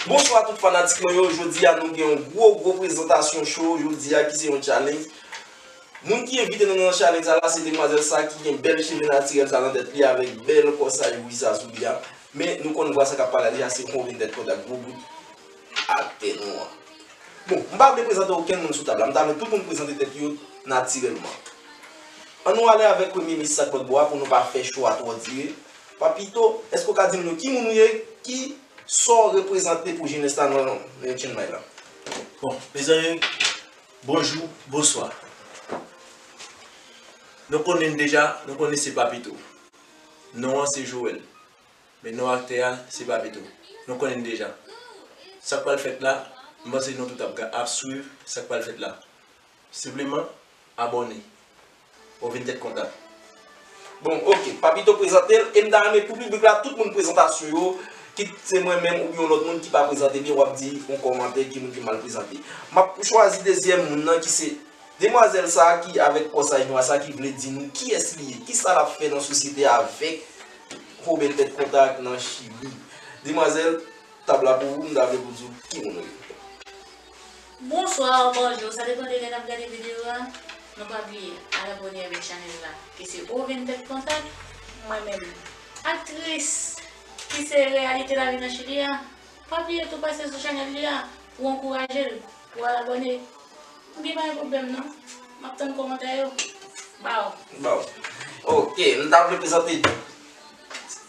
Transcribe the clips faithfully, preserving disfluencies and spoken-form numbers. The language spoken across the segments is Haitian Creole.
Bonswa tout fanatik mwen yo, jodi a nou gen yon gwo gwo prezantasyon cho, jodi a ki se yon challenge. Moun ki envite nou nan challenge sa la se demwazèl sa ki gen bèl cheve natirèl sa nan tèt li avèk bèl kòsaj wi sa sou li a. Men nou konn vwa sa k ap pale a deja se Hoven Tèt Kontak gwo bout aktè nou an. Bon, m pa vle prezante okenn moun sou tab la, m ta vle tout moun prezante tèt yo natirèlman. Ann nou ale avèk premye mesaj sa k lòt bò a pou nou pa fè cho a twò dire. Papito, èske w ka di nou ki moun ou ye, ki sa w reprezante pou jenès la nan Chienmay la? Bon, mezanmi, bonjou, bonswa. Nou konnen m deja, nou konnen se Papito. Non an se Joel. Men non aktè a, se Papito. Nou konnen l deja. Sa k pral fèt la, m panse nou tout ap ga-, ap swiv sa k pral fèt la. Senpleman, abòne. Hoven Tèt Kontak. Bon, oke. Papito prezante l, e m ta renmen pou piblik la, tout moun prezantasyon yo, kit se mwen menm oubyen yon lòt moun ki pa prezante byen, w ap di yon kòmantè ki moun ki mal prezante. M ap chwazi dezyèm moun nan ki se demwazèl sa a ki avèk kòsaj nwa sa ki vle di nou kiyès li ye, kisa l ap fè nan sosyete a avèk Hoven Tèt Kontak nan Chili. Demwazèl, tab la pou ou, m ta vle pou di w ki moun ou ye. Bonswa, bonjou, sa depann de lè n ap gade videyo a. Nou pa bliye al abòne avèk chanèl la, ki se Hoven Tèt Kontak. Mwen menm, aktris, ki se reyalite lavi nan Chili a. Pa bliye tou pase sou chanèl li a pou ankouraje l, pou al abòne. M gen pa gen pwoblèm non. M ap tann kòmantè yo. Baw. Baw. Oke, m ta vle prezante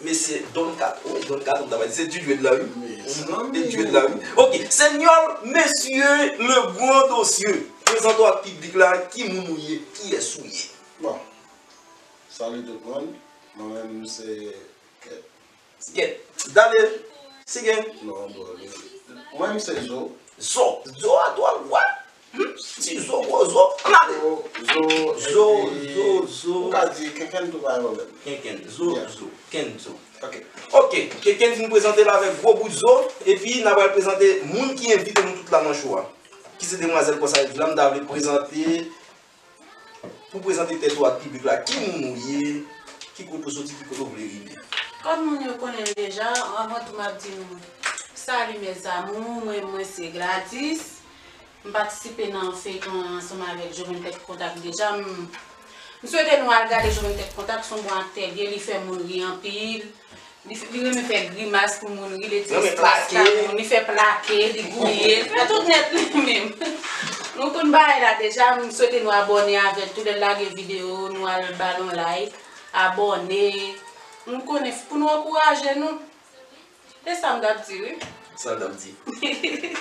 mesye Don Kato. Wi, Don Kato, m ta pral di. Se Dudwed la, wi. Mezanmi. Se Dudwed la, wi. Oke, Señor, Monsieur le Grand Dossier. Prezante w ak piblik la, ki moun ou ye, kiyès ou ye? Bon. Salut tout moun. Mwen menm se Kèt. Kèt. Dale. Sige. Non, bro. Mwen menm se Zo. Zo. Zo a dwòl, wè? Hmm? Ti Zo, gwo Zo. Ann ale. Zo, Zo, Zo, epi Zo, Zo. Ou ka di Kenkenn tou pa gen pwoblèm. Kenkenn, Zo, yeah. Zo, Kenn Zo. Ok. Ok, Kenkenn fin prezante l avèk gwo bout zo, epi n a pral prezante moun ki envite nou tout la nan cho a. Ki se demwazèl konsa epi la, m ta vle prezante Pou prezante tèt ou ak piblik la, ki moun ou ye, ki kote w soti, ki kote w vle rive? Kòm moun yo konnen m deja, anvan tou m ap di nou salut mes amours, mwen, mwen se Gladys. M patisipe nan feyton an ansanm avèk Joven Tèt Kontak deja. M, m swete nou al gade Joven Tèt Kontak, se yon bon aktè l ye, li fè moun ri anpil. Li, li renmen fè grimas pou moun ri, li ekspres pa moun, li fè plake, li gouye, li fè tout nèt li menm. Nou konn bagay la deja, m swete nou abòne avè l tou lè l lage videyo, nou al ba l yon like, abòne. Nou konnen pou nou ankouraje nou. E sa m t ap di wi. Sa l t ap di.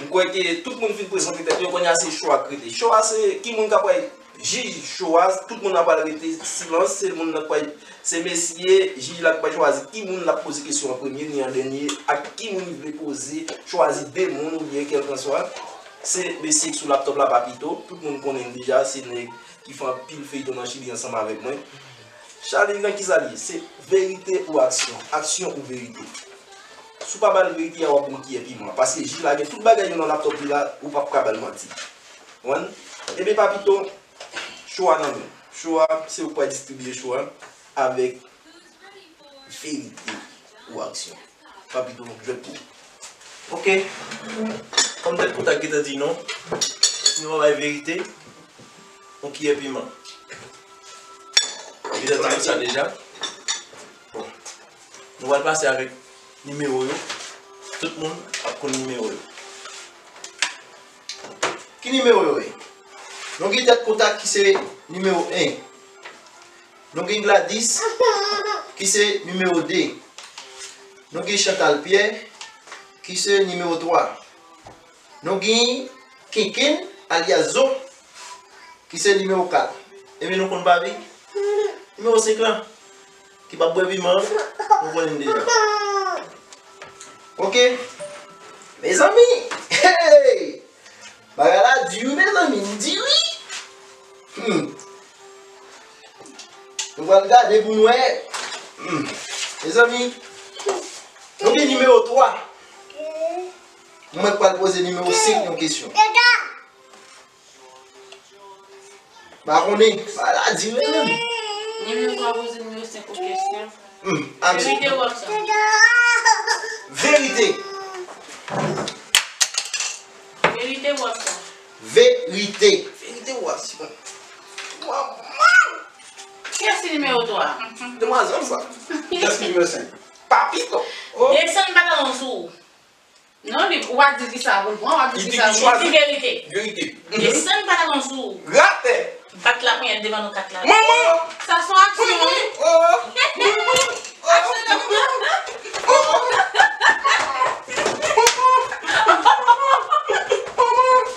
M kwè ke tout moun fin prezante tèt yo, kounye a se cho a k rete. Cho a se ki moun k ap pral jij cho a, tout moun ap pral rete silans, se moun nan k pral, se mesye jij la k pral chwazi ki moun l ap poze kesyon an premye, ni an dènye, ak ki moun li vle poze, chwazi de moun oubyen kèlkanswa. Se mesye k sou laptòp la, Papito, tout moun konnen l deja, se nèg ki fè anpil feyton nan Chili ansanm avèk mwen. Challenge lan kisa l ye? Se verite ou aksyon? Aksyon ou verite? Si w pa ba l verite a, w ap wè kiyè piman an. Paske jij la gen tout bagay yo nan laptòp li la, ou p ap ka ba l manti. Konprann? Ebyen Papito, cho a nan men w. Cho a, se ou k pral distribiye cho a avèk verite ou aksyon. Papito, jwèt pou ou. Ok. Kòm Tèt Kontak gentan di non, si nou pa bay verite, yon kiyè piman. Gentan di nou sa deja. Bon. Nou pral pase avèk nimewo yo. Tout moun ap konn nimewo yo. Ki nimewo yo ye? Nou gen Tèt Kontak ki se nimewo en. Nou gen Gladys, ki se nimewo de. Nou gen Chantal Pierre, ki se nimewo twa. Nou gen Kenkenn, alyas Zo, ki se nimewo kat. Ebyen, nou konn pa pi? Nimewo senk lan, ki p ap bwè piman, nou konnen l deja. Ok. Mezanmi, hey! Bagay la di wi, mezanmi, m di wi. Hmm. Nou pral gade pou n wè. Hmm. Mezanmi, nou gen nimewo twa. Mwen k pral poze nimewo senk yon kesyon. Pa konnen, pa la di menm. Nimewo twa poze nimewo senk ou kesyon. Hmm, aksyon. Verite ou aksyon? Verite. Papito. Desann pantalon sou ou. Non, li, ou pa di kisa pou l pran, ou pa di kisa pou l pran. Li di verite. Verite. Desann pantalon sou ou. Gratè. Bat laponyèt devan nou kat la. Manman! Sa se yon aksyon, wi. Aksyon nan.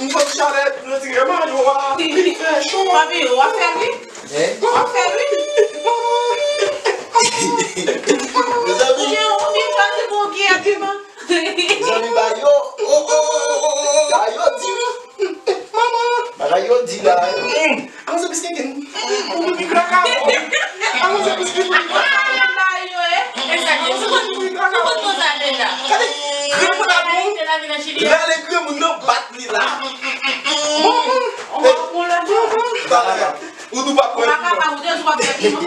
M santi chalè retire mayo a. Li fè cho. Papi, w ap fè l, wi. W ap fè l, wi. Mezanmi. Ou byen, ou byen chwazi pou w gen agiman. Mezanmi, ba yo. Oh, oh, oh, oh, oh, oh. Ba yo di wi. Manman. Bagay yo di la. Avanse plis kenken. Avanse plis kenken. Ba yo, eh. Ou konn, ou konn sa deja. Gade, granmoun la bon. Rale granmoun nan bat li la. Manman. Ou pa pran lè. Ou nou pa pran. Ou pa kapab, ou te di w ap fè piman.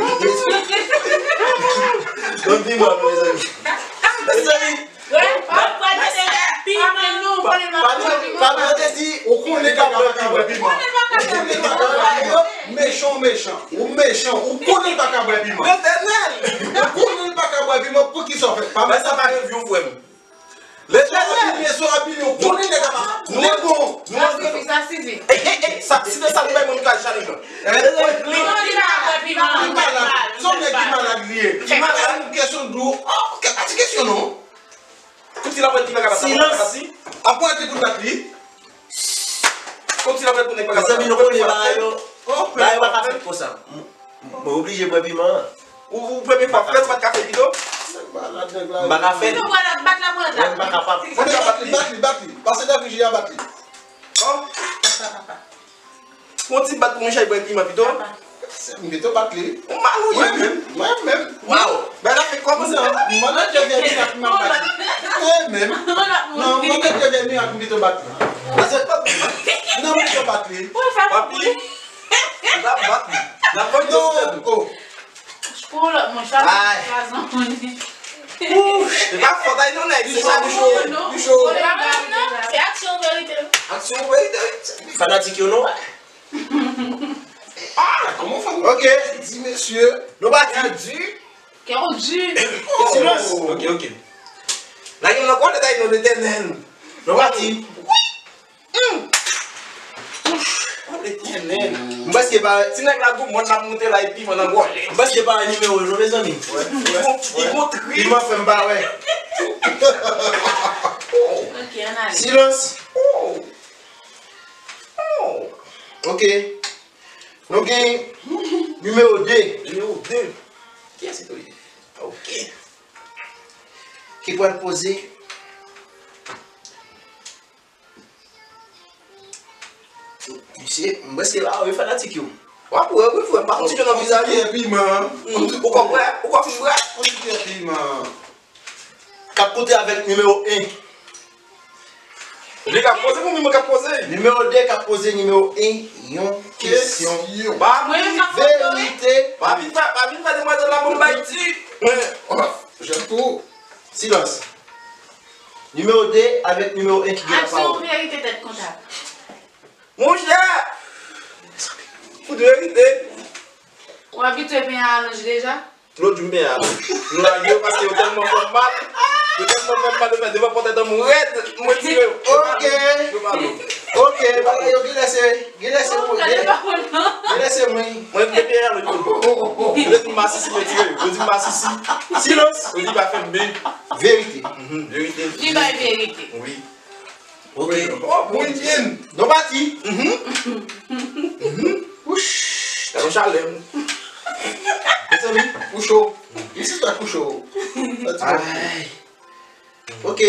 Ban piman, mezanmi. Mezanmi. Ou konnen pa ka bwè piman. Mechan, mechan. Ou mechan. Ou konnen pa ka bwè piman. Letènèl. Ou konnen pa ka bwè piman. Poukisa w fè? Pa sa pa revyon, frè m. Letènèl. Mezanmi, ou konnen nèg la pa. Nou bon. Sa sizi. Sa sizi, sa nou bay moun kay Janine. Li malad. Se yon nèg ki malad li ye. Li malad. Kesyon dlo. Oh, pa di kesyon non. Kòmsi l ap wè ti bagay la. Silans. Apre te pou l bat li. Kòmsi l ap wè pou nèg bagay la. Mezanmi, nou konnen bagay yo. Bagay yo pa ka fèt konsa. M, mwen oblije bwè piman an. Ou, ou premye fwa fèt, ou pa t ka fè pito? M pa ka fè. Pito pral ap bat la pou l la. Mwen m pa kapab. Bat li, bat li, bat li. Pase nan riji a, bat li. Oh. Papa. Fè yon ti bat pou Michel bwè piman pito. M pito bat li. Ou mal ou ye menm. Mwen menm. Waw. Bagay la fèk kòmanse an. Mwen nan te vye mirak m ap bat li. Mwen menm. Non, mwen nan te vye mirak m pito bat li. Pase non, m pito bat li. Papi. Ou ta bat li. N ap bat li. Non. Pou lòt mwen, chak jou kraze yon moun. Ou, se pa fòt a yon nèg, se sa li cho. Li cho. Se aksyon verite. Aksyon verite. Fanatik yo non. Ah, kòman fanatik? Ok, di mesye. Nou pati. Kè w di. Silans. Ok, ok. Lage m nan kòlèt a yon Letènèl. Nou pati. Wi. Hum! Ouf! Oh, Letènèl! M prèske pa wè. Ti nèg la gou mòn l ap moute la epi piman nan gòlèt. M prèske pa wè nimewo yo non, mezanmi. Li gon, li gon tri. Piman fè m pa wè. Ok, ann ale. Silans. Oh! Oh! Ok. Nou gen nimewo de. Nimewo de. Kiyès ki tou ye? Ok. Ki pral poze Misye, m prèske la wi fanatik yo. W ap wè wi frè m, pa konn ti jan nan vizaj li. Ou kwè, ou kwè fin vre? Yon ti kè piman. K ap pote avèk nimewo en. Li k ap poze pou mwen, mwen k ap poze. Nimewo de k ap poze nimewo en yon kesyon. Kesyon. Ba mwen. Verite. Pa vin fè, pa vin fè demwazèl la pou m bay ti. Jèn tou. Silans. Nimewo de avèk nimewo en ki gen lapawòl. Aksyon ou verite tèt kontab? Monchè! Fout verite. Ou abitye penyen alonj deja? Lòt jou m penyen alonj. M lage yo paske yo tèlman fè m mal. Yo tèlman fè m mal, yo fè devan pòtèt an mwen rèd. M retire yo. Ok. Yo pa bon. Ok, bagay yo genlè se, genlè se mwen. Genlè se mwen. Mwen m te penyen alonj tou. Yo di m masisi, m retire yo. Yo di m masisi. Silans. Yo di pa fè m byen. Verite. Mhm, verite. Li bay verite. Wi. Ok. Oh, mwen byen. Nou pati. Mhm. Mhm. Wouch. Gade yon chalè m. Mezanmi, ou cho. Misye ta kou cho. Ay. Ok.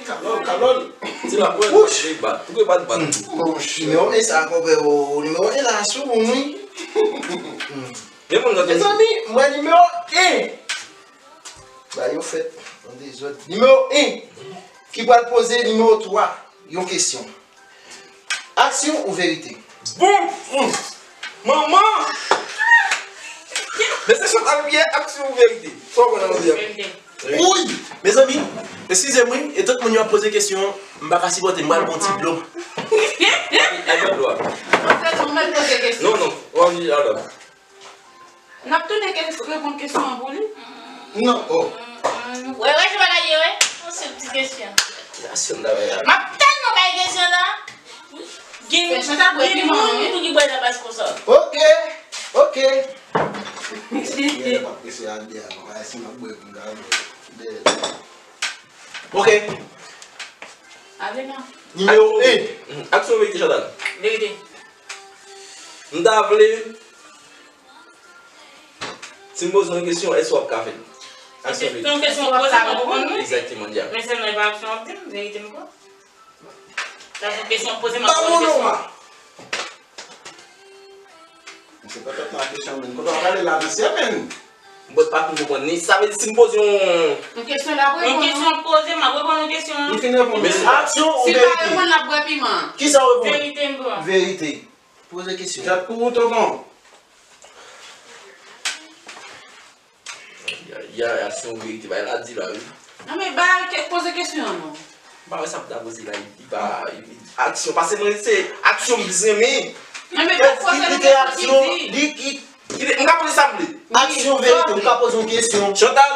Kalòl, kalòl. Ti la pwèl, li bat. Pou ki bat, bat? Nimewo en sa konpè o. Nimewo en la sou ou wi. Men moun nan. Mezanmi, mwen nimewo en. Ba yo fèt an dezòd. Nimewo en ki pral poze nimewo twa yon kesyon. Aksyon ou verite? Bon! Hum. Manman! Men se sot al pye aksyon ou verite? Sa w konnen nan verite? Wi! Mezanmi, eskize m wi, e tout moun yo ap poze kesyon, m pa ka sipòte, m pral pran ti dlo. Ay, bwè dlo a. Non, non, w ap di alò. N ap tounen ke-, reponn kesyon an pou li? Non, oh. Wè, wè, se bagay yo, wè. Yon sèl ti kesyon. Kesyon nan, wè. M ap tèlman bay kesyon la. Gen, gen moun tou ki bwè nan baz konsa. Ok, ok. Mwen pa prese al dèyè non, si m ap bwè pou m ta bwè. Ok. Ale non. Nimewo en. Aksyon, verite, Chantal. Verite. M ta vle, si m poze yon kesyon, èske w ap ka fè l? Aksyon, verite. Se yon kesyon w ap ka reponn mwen? Egzakteman, dja. Men sèlman e pa aksyon w ap di m, verite m kwè. Sa se yon kesyon w poze m ap poze kesyon. Misye pa tèt nan kesyon menm. Kote w ap pale la, mesye menm? Mwen pa konprann ni sa vle di si m poze yon. Yon kesyon l ap reponn. Yon kesyon w poze, m ap reponn yon kesyon an. Li fin reponn. Men aksyon ou verite? Si l pa reponn, l ap bwè piman an. Kisa w reponn? Verite m kwè. Verite. Poze kesyon. Tèt pou ou, tonton. Ayayay, aksyon ou verite, bagay la di la wi. Non men ba poze kesyon an non. M pa wè sa pou ta poze la, li pa, aksyon, paske mwen se aksyon m bizin men. Non men ba poze nou kesyon ki di. Li ki, ki, m ka poze sa m vle. Aksyon, verite, m ka poze yon kesyon. Chantal,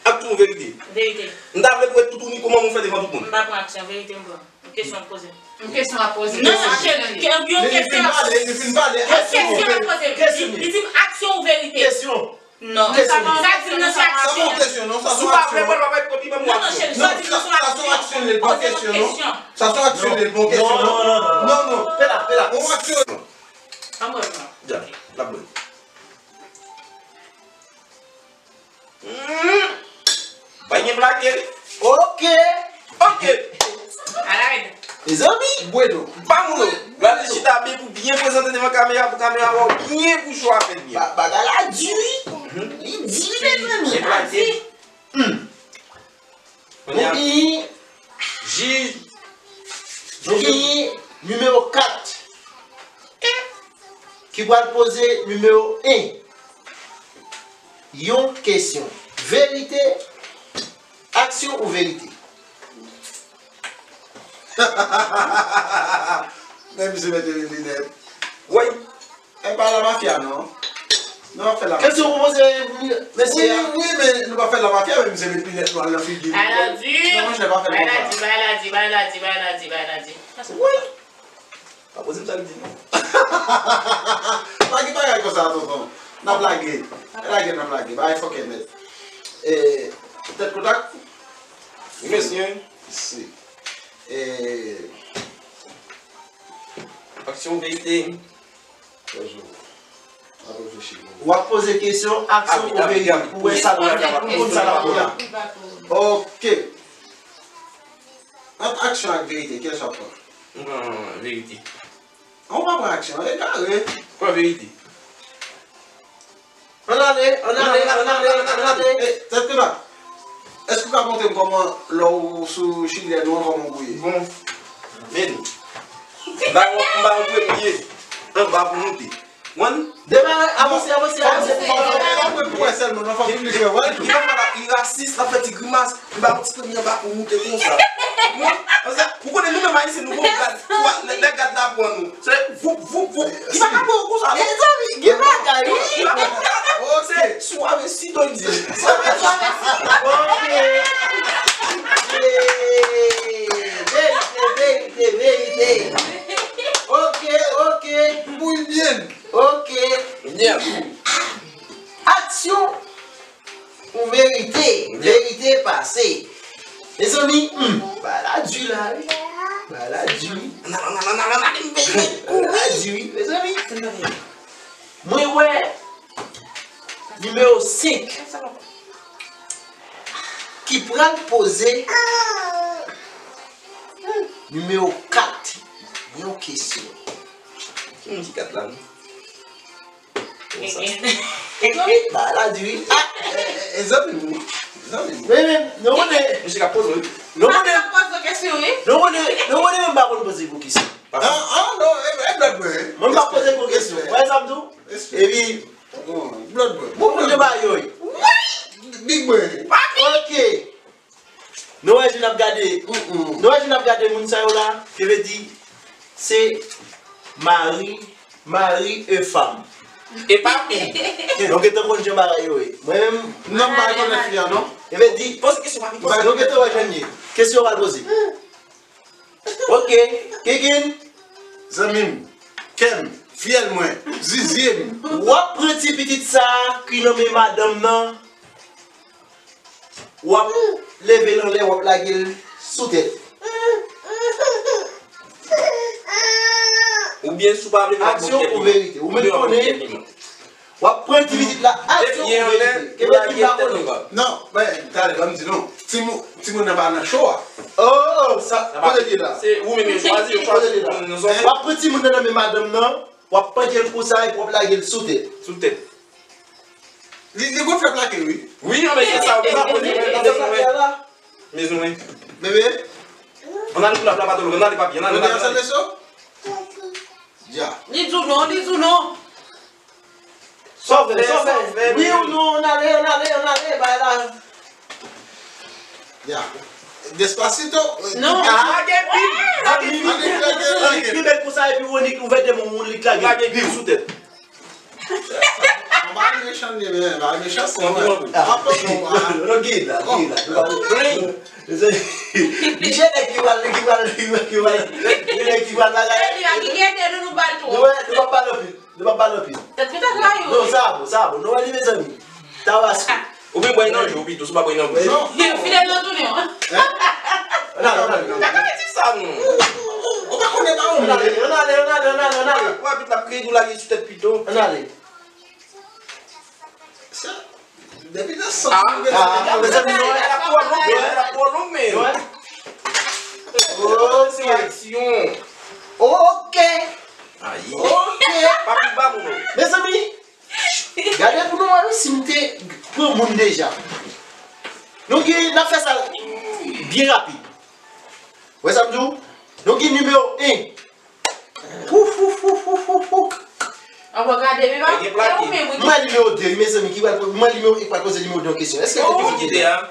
aksyon ou verite? Verite. M ta vle pou wè toutouni kòman ou fè devan tout moun. M pa pran aksyon, verite m pran. Yon kesyon w poze m. Yon kesyon w ap poze m. Non, cheri, yon kesyon w ap poze m. Yon kesyon w ap poze m. Li di m aksyon ou verite? Kesyon. Non. Sa di m nan se aksyon. Sa pa yon kesyon non, sa se yon aksyon. Si w pa vle pran l, pa bay pwoblèm, ou aksyon. Non, cheri, sa di m nan se yon aksyon. Sa se yon aksyon, li pa yon kesyon non. Sa se yon aksyon, li pa yon kesyon non. Non, non, non. Pela, pela. Yon aksyon. Ann wè non. Dja, l ap wè. Hmm. Pa gen blage. Ok. Ok. Alright. Mezanmi. Bueno. Pa moun. Gade chita byen pou byen prezante devan kamera pou kamera wè w byen pou cho a fèt byen. Bagay la di wi. Li di wi mezanmi. Gen blage. Hmm. Nou genyen jij, nou genyen nimewo kat ki pral poze nimewo en yon kesyon. Verite, aksyon ou verite? Men misye mete linèt. Woy! E pa la mafya non. Nou pa fè la mafya. Kesyon pou poze mesye a. Wi, wi, men nou pa fè la mafya, men misye met linèt nwa nan figi li. Bagay la di. Non, monchè, pa fè l konsa. Bagay la di, bagay la di, bagay la di, bagay la di, bagay la di. Wi. Pa poze m sa l di non. Pa gen bagay konsa, tonton. N ap lage. Lage, n ap lage. Bagay fòkè nèt. E, tèt kontak. Wi, mesye. Si. E, Aksyon ou verite? W ap poze kesyon, aksyon ou verite, pou wè sa l ap, pou konn sa l ap pran. Ok. Ant aksyon ak verite, kiyès w ap pran? M pran verite. An, ou pa pran aksyon, egare. Pran verite. Ann ale, ann ale, ann ale, ann ale. Tèt plat. Èske w ka montre m kòman lè w sou chilèn ou an kòman w gouye? Bon. Men. M ba w, m ba w premye. Anba pou moute. Konprann? Demare, avanse, avanse, avanse. Fòk mwen pou wè sèlman, non, fòk m li fè wè. Li pa fè la, li rasis, l ap fè ti grimas. M ba w ti premye anba pou moute konsa. Konprann? Paske, ou konnen nou menm Ayisyen, nou gon gad. Lè, lè gad la pran nou. Se voup, voup, voup. Li pa ka pran w konsa non. Mezanmi, gen bagay wi. Li pa pran w konsa non. Se suavecito, li di. Suavecito. Ok. Verite, verite, verite. Ok, ok. Bouy byen. Ok. Aksyon. Ou verite, verite pase. Mezanmi, hmm, bagay la di la wi. Bagay la di wi. Bagay la di wi, mezanmi. Mwen wè nimewo senk ki pral poze nimewo kat yon kesyon. Ki moun ki kat la menm? Bagay la di wi. Ah, e zanmi m wi. Zanmi m. Men men, nou konnen. Misye ka poze wi. Nou konnen. Nou konnen, nou konnen men m pa konn poze gwo kesyon. Ah, ah, non, e, e blòd mwen. Mwen m pa poze gwo kesyon. Wè sa m di w? Epi. Blòd mwen. Bon, moun yo ba yo wi. Big mwen. Ok. Nou wè jan n ap gade, nou wè jan n ap gade moun sa yo la, ki vle di se mari, mari e fanm. E pa kou. Nou gentan konn jan bagay yo ye. Mwen menm, non, m pa rekonèt fi a non. Ebyen, di. Poze kesyon, papi, poze. Nou gentan wè jan l ye. Kesyon w pral poze. Ok. Kikin, zanmi m, kè m, fiyèl mwen, zizye m. W ap pran ti pitit sa a ki nan men madanm nan, w ap leve l anlè, w ap lage l sou tèt. Oubyen si w pa vle, w ap Aksyon ou verite? Ou menm konnen. W ap pran ti pitit la, aksyon ou verite? Kenbe ti m la konnen. Non, men, talè, ban m di non. Timoun, timoun nan pa nan cho a. Oh, sa, kote l ye la? Se ou menm yo chwazi, yo chwazi pou moun nan zòn. W ap pran timoun nan nan men madanm nan, w ap pandye l konsa epi w ap lage l sou tèt. Sou tèt. Li, li gon fè plake, wi. Wi, non, men se sa, ou bezwen konnen, men, men, men. Mezanmi. Bebe. Ann ale pou la, la pa twò long, ann ale, papi, ann ale, ann ale. Ann ale. Dja. Li di w non, li di w non. Sòvè, sòvè. Wi ou non, ann ale, ann ale, ann ale, bay la. Ya. Despacito. Non. Ah, gen pil. Gen pil. Nik, nik, nik, nik konsa epi Wonik ouvè de men Wonik lage pil sou tèt. Mwen pa mechan li, men, pa mechan, se mwen. Apa non, ah. Non, gen la, gen la. Misye nèg ki pral, ki pral, ki pral, ki pral, nèg ki pral bagay. Li a ki gen de nou, nou ba l twòp. Nou wè, nou pa pale anpil. Nou pa pale anpil. Tèt pita la yo. Non, sa bon, sa bon. Nou wè li, mezanmi. Tabasco. Ou vin bwè nan je w pito, si w pa bwè nan bouch. Non. File nan tounen w. Hein? Ann ale, ann ale, ann ale. Gade ti sa, non. Ou pa konnen pa ou. Ann ale, ann ale, ann ale, ann ale, ann ale. Ou abit la, kredi w lage sou tèt pito. Ann ale. Sa, depi nan sant, ah, mezanmi, non, l ap twò long, men, l ap twò long, men. Ok. Aksyon. Ok. Ayi. Ok. Pa pi ba moun, non. Mezanmi, gade pou nou wè, wi, si m te pran moun deja. Nou gen, n ap fè sa byen rapid. Wè sa m di w? Nou gen nimewo en. Ouf, ouf, ouf, ouf, ouf, ouf. Ankò gade, men pa, e ou menm, wi. Mwen nimewo de, wi, mezanmi, ki pral, mwen nimewo en ki pral poze nimewo de yon kesyon. Èske te ki de a?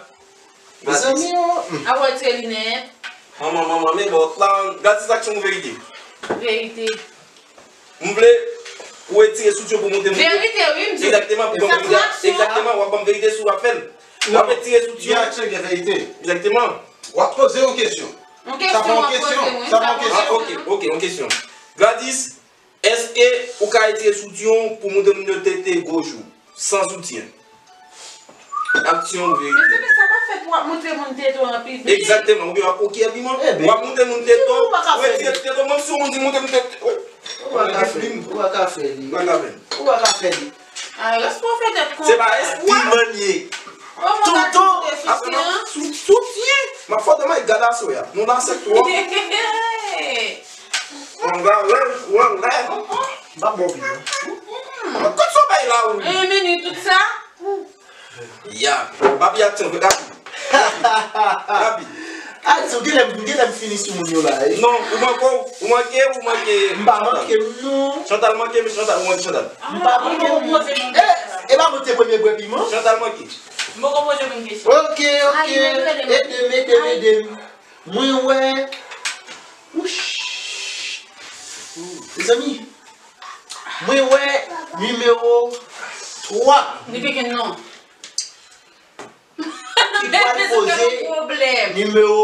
Mezanmi, oh. Ankò tire linèt. Manman, manman, men bòt la, gad distraksyon ou verite. Verite. M vle ou retire soutyen pou montre m. Verite, wi, m di. Egzakteman, pou ban m verite. Egzakteman, w ap ban m verite si w ap fè l. W ap retire soutyen. Gen aksyon, gen verite. Egzakteman. W ap poze yon kesyon. Yon kesyon w ap poze mwen. Sa pa yon kesyon. Ah, ok, ok, yon kesyon. Gladys, èske ou ka retire soutyen w pou montre moun yo tete gòj ou? San soutyen. Aksyon ou verite? Men se sa pa fèt pou w ap montre moun tete w anpil. Egzakteman, oubyen w ap koki epi man. W ap montre moun tete w, ou retire tete w, menm si yon moun di montre m tete. Ou pa ka fè li, ou pa ka fè li. Ou pa ka fè li. Ou pa ka fè li. Ah, respè w fè tèt kon. Se pa espri manyen. Toutan. Sou soutyen. M ap fè w de may gad aswè a. Nou la sèk twòp. Wanga lèv, wanga. M pa bon pi non. Kot sa w bay la, wi? Yon minit, tout sa? Ya. Papi, aksyon, rapid. Rapid. Aksyon, genlè m, genlè m fini sou moun yo la, wi. Non, ou manke, ou manke, ou manke. M pa manke, non. Chantal manke, men Chantal, ou manke Chantal. M pa manke, non. Eh, e pa mwen te premye bwè piman? Chantal manke. M poko poze moun kesyon. Ok, ok. Ede m, ede m, ede m. Mwen wè. Wouch. Mezanmi. Mwen wè nimewo twa. Li pike non. Ki pral poze nimewo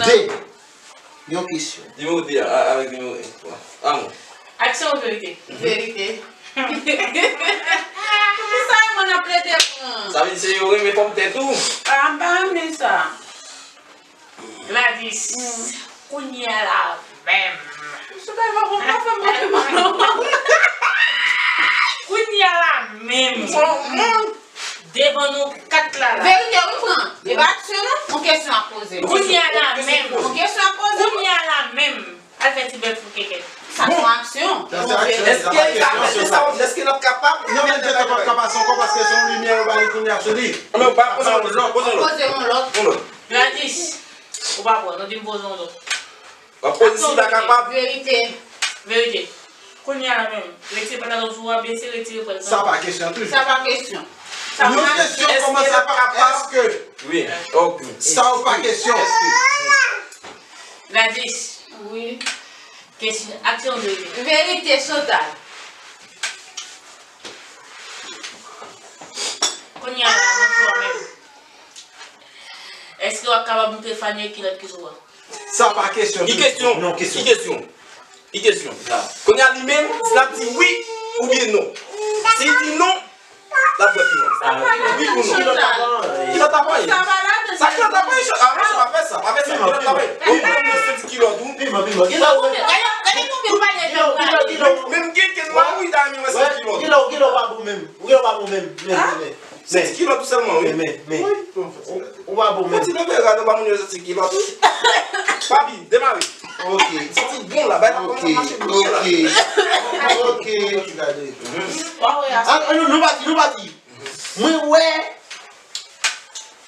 de. Yon kesyon. Nimewo de a, a, avèk nimewo en. Amou. Aksyon ou verite? Verite. Poukisa yon moun ap plede pran? Sa vle di se yo renmen pòmtè tou? Ah, m pa renmen sa. Gladys. Kounye a la menm. Sou ta va konn pa fè m konpliman non. Kounye a la menm. Devan nou kat la la. Verite, wi, pran. E pa aksyon non. Yon kesyon ap poze. Kounye a la menm. Yon kesyon ap poze. Kounye a la menm. Al fè ti bèf ou kèkèt. Sa se yon aksyon. Sa se aksyon, sa pa kesyon. Èske l ka fè sa? Èske l ap kapab? Non, men tèt la p ap ka pase ankò paske se yon limyè yo ba li kounye a sou li. Anben, poze yon lòt, poze yon lòt. Poze yon lòt. Yon lòt. Gladys, ou pa pran, nou di m poze yon lòt. W ap poze si l ta kapab. Verite. Verite. Kounye a la menm, retire pantalon sou a, bese, retire pwèl. Sa pa kesyon toujou. Sa pa kesyon. Yon kesyon kòmanse pa èske. Wi, ok. Sa ou pa kesyon. Gladys. Wi. Kesyon, aksyon, verite. Verite, Chantal. Kounye a la, Èske w ap kapab montre Fanny kilòt ki sou ou a? Sa pa kesyon. Ki kesyon? Non, Ki kesyon. Kesyon? Ki kesyon? Kounye a li menm, si l ap di wi oubyen non. Si l di non, l ap bwè piman. Wi ou non? Kilòt ap anyen. Sa kilòt ap anyen? Ah non, sa pa fè sa. Pa fè sa. Kilòt ap anyen. Ou pran nan senti kilòt ou. Piman, piman. Kilòt ou menm. Gade, gade konbyen bagay fè ou gade. Menm gen ken mari ta renmen wè senti kilòt. Kilòt, kilòt pa bon menm. Kilòt pa bon menm. Men, men, men. Senti kilòt ou sèlman, wi. Men, men, men. Ou pa bon menm. Ti bebe rad ou pa moun yo senti kilòt. Papi, demare. Ok. Senti bon la, bay la kòmanse mache byen la. Ok. Ok. Gade. Ah, ah, non, non, pati, non, pati. Mwen wè.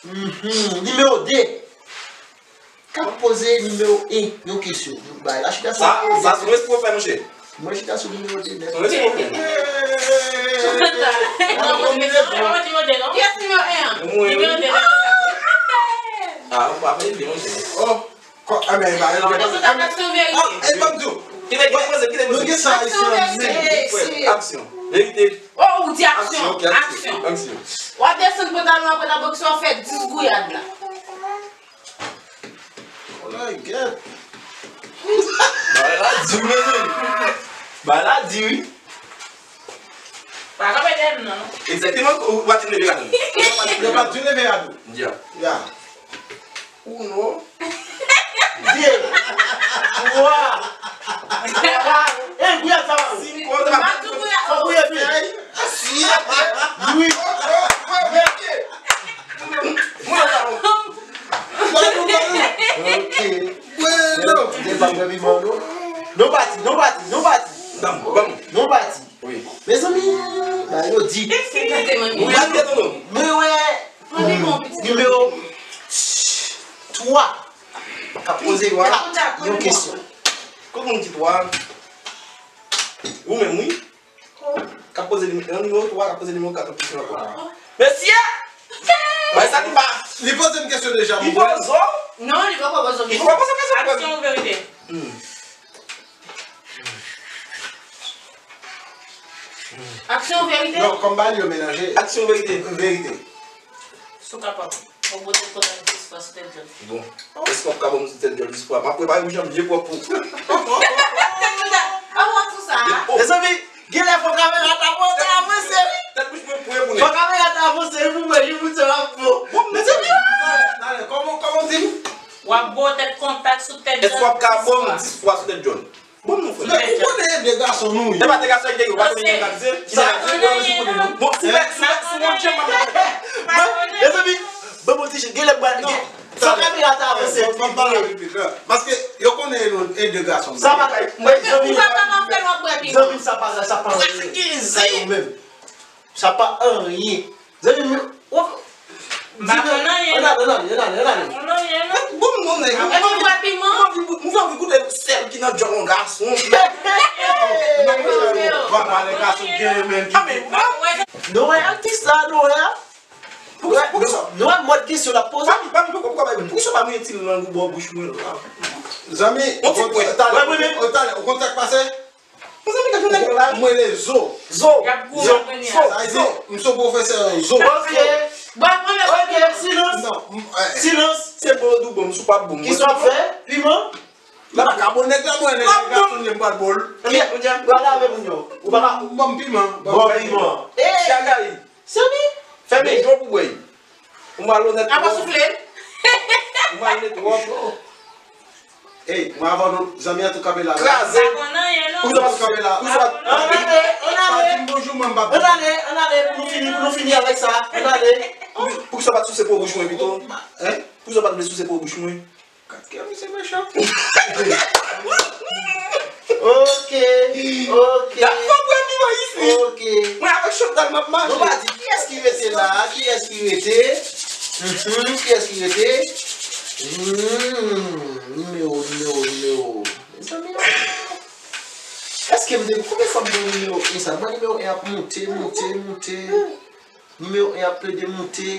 Mhm, nimewo de. K ap poze nimewo en yon kesyon. Bay la chita sou. Sa, sa se yon espri w fè, monchè. Mwen chita sou nimewo de nèt. Se yon espri w fè. Kiyès nimewo en an? Nimewo de. Ah, ou pa fè byen, monchè. Oh, kò, a men, ba, Aksyon, verite. E ban m di w. Kite, kite poze, kite Nou poze. gen sa ayisyen an menm. Aksyon. Verite. Oh, ou di aksyon. Aksyon. Aksyon. W ap desann pantalon apre nan bòks w ap fè dis gouyad la. Olay, gèt. Bagay la di wi, mezanmi. Bagay la di wi. Pa kanpe dèyè m nan, non. Egzakteman, ou pa di leve gade. Yo pa di leve a dou. Ya. Ya. Ou non. De. Twa. Kat. Ey, gouyad sa va. Si m konn sa. M ap tou gouyad. Fò gouyad vit. Wi. Mwen la. Ba nou, ba nou. Ok. Depa mwen piman non. Non pati, non pati, non pati. Ban m, ban m. Non pati. Wi. Mezanmi, ba yo di. Ou gade tonton. Mwen wè nimewo twa k ap poze kat yon kesyon. Kot moun ki twa? Ou menm wi. K ap poze nimewo twa, k ap poze nimewo kat yon kesyon ankò. Mesye! Bay sa li pa. Li poze m kesyon deja. Li poze w. Non, li poko poze w Li kesyon. poko poze w kesyon. Aksyon ou verite? Aksyon ou verite? Non, kòm ba li yo melanje. Aksyon verite. Verite. Si w kapab, ou pote kontak dis fwa sou tèt djòl. Bon. Èske w ap ka ban m sou tèt djòl dis fwa? M ap prepare pou janvye pwòp pou. A w ap sou sa a? Mezanmi, genlè fò kamera ta monte avanse wi. Tèt bouch mwen pwen pou Fò kamera ta avanse wi pou mwen, wi pou se la pou. Mezanmi. Talè, kòman, kòman w di m? W ap bo tèt kontak sou tèt djòl. Èske w ap ka ban m dis fwa sou tèt djòl? Bon, mon frè. Men ou konnen e de gason nou ye. E pa de gason ki te yo, pa konnen ki te yo. Sa, sa, sa, sa, Bon, si mwen, si mwen, si mwen, si mwen, Mezanmi, ban mwen ti jen, genlè mwen gen. Fò kamera ta avanse. Fò m pale pi pit la. Paske yo konnen nou e de gason. Sa pa mwen zanmi. Zanmi sa pa sa pa anyen. Sa yo menm. Sa pa anyen. Zanmi m. Ann ale, ann ale, ann ale, ann ale. Bon, bon, nèg. Mwen anvi goute sèl ki nan djòl yon gason. Mwen pale gason gen men ki. Nou wè atis la, nou wè a. Poukisa? Nou wè mòd kesyon l ap poze. Poukisa pa mwen ti lang ou bò bouch mwen la? Zanmi, On ti pwen. Talè, ou konn sa k pase? Mezanmi, gade yon nèg la. Mwen le zo. Zo. Zo. Sa vle di, m se pwofesè yo zo. Ok. Ok, silans. Silans. Se bon ou bon, m sou pa bon. Kisa w ap fè? Piman? La pa ka bon nèg la, mwen nèg la tonn m pral bol. Ou pa lave moun yo. Ou pa ka. Ban m piman. Bon piman. Chagay. Sèmi. Fèmen. Jou pou bwè. Ou malonèt. Apa soufle? Ou malonèt twòp. Ey, mwen avan nou, zanmi an tou kanpe la. Kraze. Pa konn anyen non. Ou sa kanpe la. Ou sa. Ann ale, ann ale. Pa di m bonjou, mwen m pa. Ann ale, ann ale, pou nou fini, pou nou fini avèk sa. Ann ale. Poukisa w pa t souse po bouch mwen pito? Hein? Poukisa w pa t vle souse po bouch mwen? Gad kè misye mechan. Ok, ok. Gad fò bwè piman isi. Ok. Mwen avèk Chantal m ap mache. Nou pa di kiyès ki rete la, kiyès ki rete. Mhm, kiyès ki rete. Hmm, nimewo, nimewo, nimewo. Mezanmi, èske m te, konbyen fwa m te nimewo en sa? Mwen nimewo en ap moute, moute, moute. Nimewo en ap plede moute.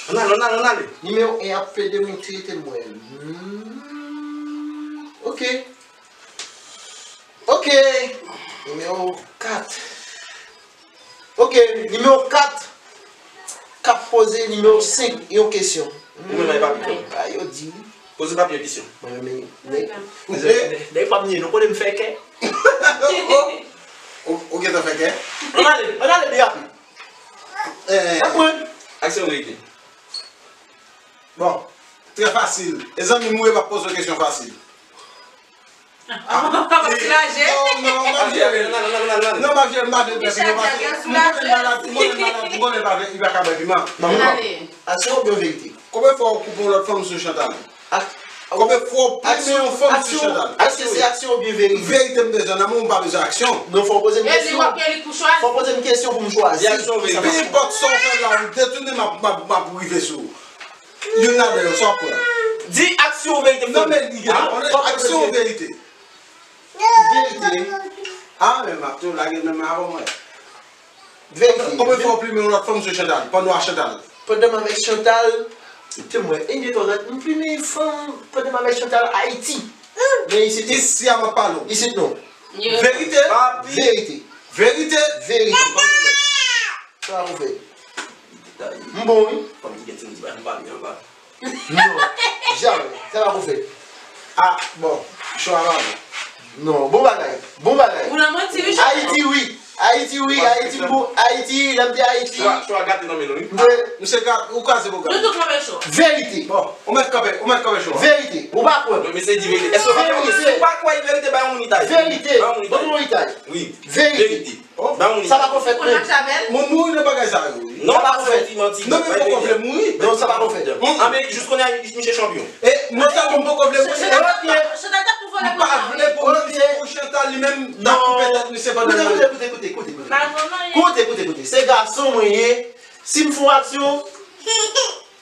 Ann ale, ann ale, ann ale. Nimewo en ap plede moute, te mwen. Hmm. Ok. Ok. Nimewo kat. Ok, nimewo kat. k ap poze nimewo senk yon kesyon. Ou menm, ay, papi, fè. A, yo di wi. Poze papi yon kesyon. Mwen menm, men, men, nèg pa m ye, nou konnen m fè kè. Ou, ou gentan fè kè? Ann ale, ann ale byen rapid. Eh. N ap pran. Aksyon, verite. Bon, trè fasil. E zanmi m ou ye, m ap poze w kesyon fasil. Ah, w ap soulaje? Non, non, m ap jere. Non, m ap jere, m pa vle l pèdi non, paske m konnen l malad, m konnen l malad, m konnen l pa vle, li pa ka bwè piman. Aksyon oubyen verite? Konbyen fwa ou koupe yon lòt fanm sou Chantal? Ak- Konbyen fwa ou plimen yon fanm sou Chantal? Èske se aksyon oubyen verite? Verite m bezwen nan men w, m pa bezwen aksyon. Non, fò w poze m kesyon. Fò w poze m kesyon pou m chwazi. Di aksyon oubyen verite? Pe enpòt sa w fè la, ou detounen, m ap, m ap, m ap rive sou ou. Youn ladan yo, sa w pran? Di aksyon ou verite m tande. Non, men li gen aksyon ou verite? Verite. Ah, men m ap tou lage menm avan mwen. Verite. Konbyen fwa w plimen yon lòt fanm sou Chantal, pandan w ak Chantal? Pandan m avèk Chantal, te mwen, en, de, twa, kat, m plimen fanm pandan m avèk Chantal Ayiti. Men isit non. Isi a m ap pale w. Isit non. Verite. Verite. Verite. Verite. Sa w ap fè? M bon, wi. Fanm ki gen timoun ti bay m pale anba. Non, jamè. Sa pa pou fè. Ah, bon, chwa pa bon. Non, bon bagay. Bon bagay. Ou nan manti, wi, Ayiti, wi. Ayiti, wi. Ayiti, bon. Ayiti, lè m te Ayiti. Chwa, chwa gate nan men nou, wi. Mwen, misye ka, ou kraze pwogram. Nou tout move chwa. Verite. Bon, ou mèt kanpe, ou mèt kanpe chwa. Verite. Ou pa kwè. Non, misye di verite. Èske ou pa kwè? Verite. Si ou pa kwè verite, bay yon moun itay. Verite. Bay yon moun itay. Ban nou yon itay. Wi. Verite. Verite. Sa pa konn fèt, non. Moun mouri nan bagay sa yo, wi. Non, pa konn fèt. Non, men poko vle mouri. Non, sa pa konn fèt. An, men jis kounye a, misye chanpyon. E, non sèlman m poko vle mouri, e m pa vle pou misye, pou Chantal li menm, ta koupe tèt misye pandan l. Koute, koute, koute, koute, koute. Koute, koute, koute. Se gason mwen ye. Si m fè yon aksyon,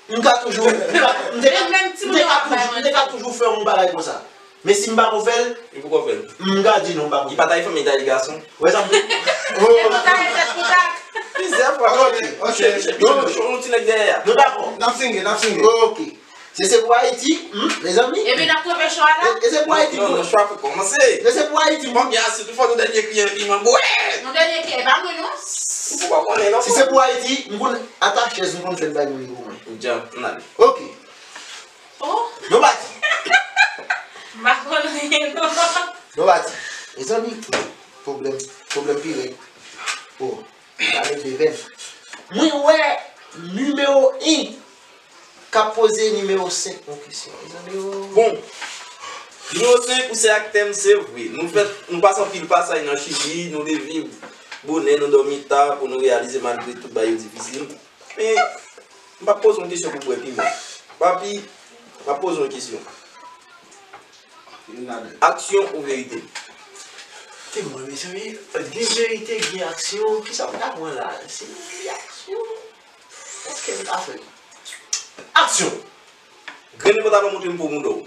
m ka toujou, m ka, m te ka, m te ka toujou, m te ka toujou fè yon bagay konsa. Men si m pa ko fè l, li poko fè l. M ka di non, m pa ko fè l. Li pa ta fanmi, ta gason. Wè sa m di? Oh. Plizyè fwa. Ok, ok. Misye, misye, misye, misye, yon ti nèg dèyè a. Nou dakò? N ap singe, n ap singe. Ok. Se, se pou Ayiti, hmm, mezanmi. Epi n ap kanpe chwa la. E, e se pou Ayiti. Non, non, chwa pou kòmanse. E se pou Ayiti. Bon, byen, si tout fwa nou dènye kriye piman bwè. Nou dènye kriye, pa mwen non. Ou poko konnen non. Si se pou Ayiti, m konn ata chèz, m konn fè l bay moun pou mwen. Djan, n ale. Ok. Oh. Nou pati. M pa konn anyen non. Nou pati. Mezanmi, pwoblèm, pwoblèm pi rèd. Oh, pa met devenn. Mwen wè nimewo en k ap poze nimewo senk yon kesyon. Mezanmi, oh. Bon. Nimewo senk, ou se aktè m, se vre. Nou fèt, nou pase anpil pasaj nan Chili, nou te viv bonè, nou dòmi ta pou nou reyalize malgre tout bagay yo difisil. Men, m p ap poze w kesyon pou bwè piman. Papi, m ap poze w kesyon. Aksyon ou verite? Te mwen, mezanmi, gen verite, gen aksyon. Kisa m ta pran la? Si m di aksyon, èske m ta fè aksyon? Grennen pantalon montre m po mouda w.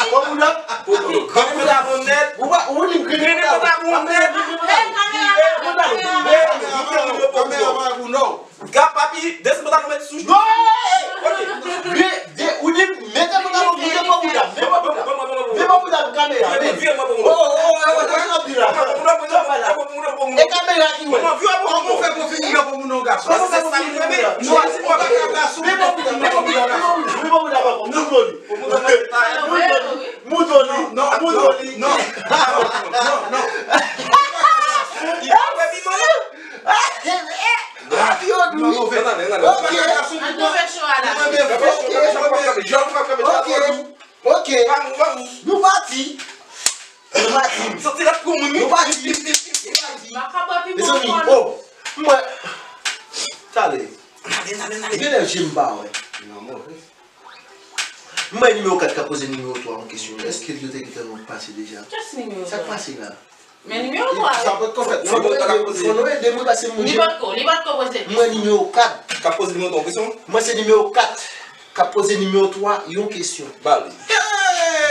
Po mouda? Po mouda. Grennen pantalon nèt. Ou pa, ou di m grennen pantalon. Grennen pantalon nèt. Grennen pantalon. Grennen pantalon. Kamera pa pou nou. Gad papi, desann pantalon mèt sou. Non! Ok. Ou di m mete pantalon, mete po mouda, mete po mouda. Mete po mouda, kamera. Vire mwen po mouda. Oh, oh, oh, oh, sa w ap di la? E kamera ki wè. Kòman w fè pou fini nan po mouda yon gason? Chwazi mwen pa ka gason. Mete po mouda, mete po mouda, mete po mouda, mete po mouda, mete po mouda. Moudo li. Moudo li. Non, moudo li. Non, non, non. Rapid, wi. Ok. Ok. Ok. Nou pati. Nou pati. Santi l ap pran moun, wi. Nou pati. Nou pati. Mezanmi, oh. Mwen. Tale. Genlè je m pa wè. Mwen nimewo kat k ap poze nimewo twa yon kesyon. Èske yo te gentan pase deja? Kiyès nimewo twa? Sa k pase la? Men nimewo twa, wi. Sa potko fèt. Fò nou ede, fò nou ede mwen paske m. Li potko, li potko poze. Mwen nimewo kat. K ap poze nimewo twa yon kesyon? Mwen se nimewo kat k ap poze nimewo twa yon kesyon. Ba li.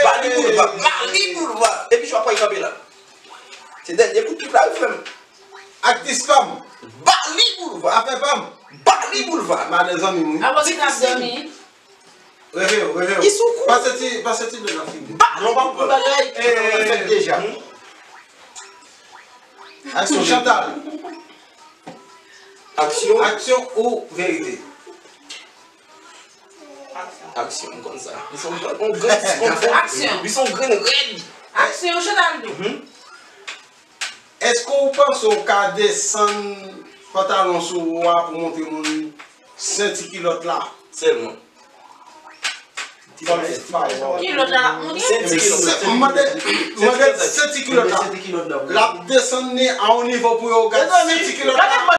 Ba li boulva, ba li boulva. Epi chwa pral kanpe la. Se dènye kout pik la, wi, frè m. Aktris pa m. Ba li boulva. Afè pa m. Ba li boulva. Madan zanmi m, wi. Abo ki t ap dòmi. Reve yo, reve yo. Li sou kou. Pase ti, pase ti dlo nan figi. Non, pa pou bagay ki fèt deja. Aksyon Chantal. Aksyon. Aksyon ou verite? Aksyon, m konn sa. Li se yon grenn, yon grenn, yon grenn, aksyon. Li se yon grenn rèd. Aksyon, Chantal tou. Mhm. Èske w panse w ka desann pantalon sou ou a pou montre moun senti kilòt la? Sèlman. Kilòt la l ap montre? Senti kilòt. Se, m mande, m mande senti kilòt la. L ap desann li a yon nivo pou yo gad senti kilòt la.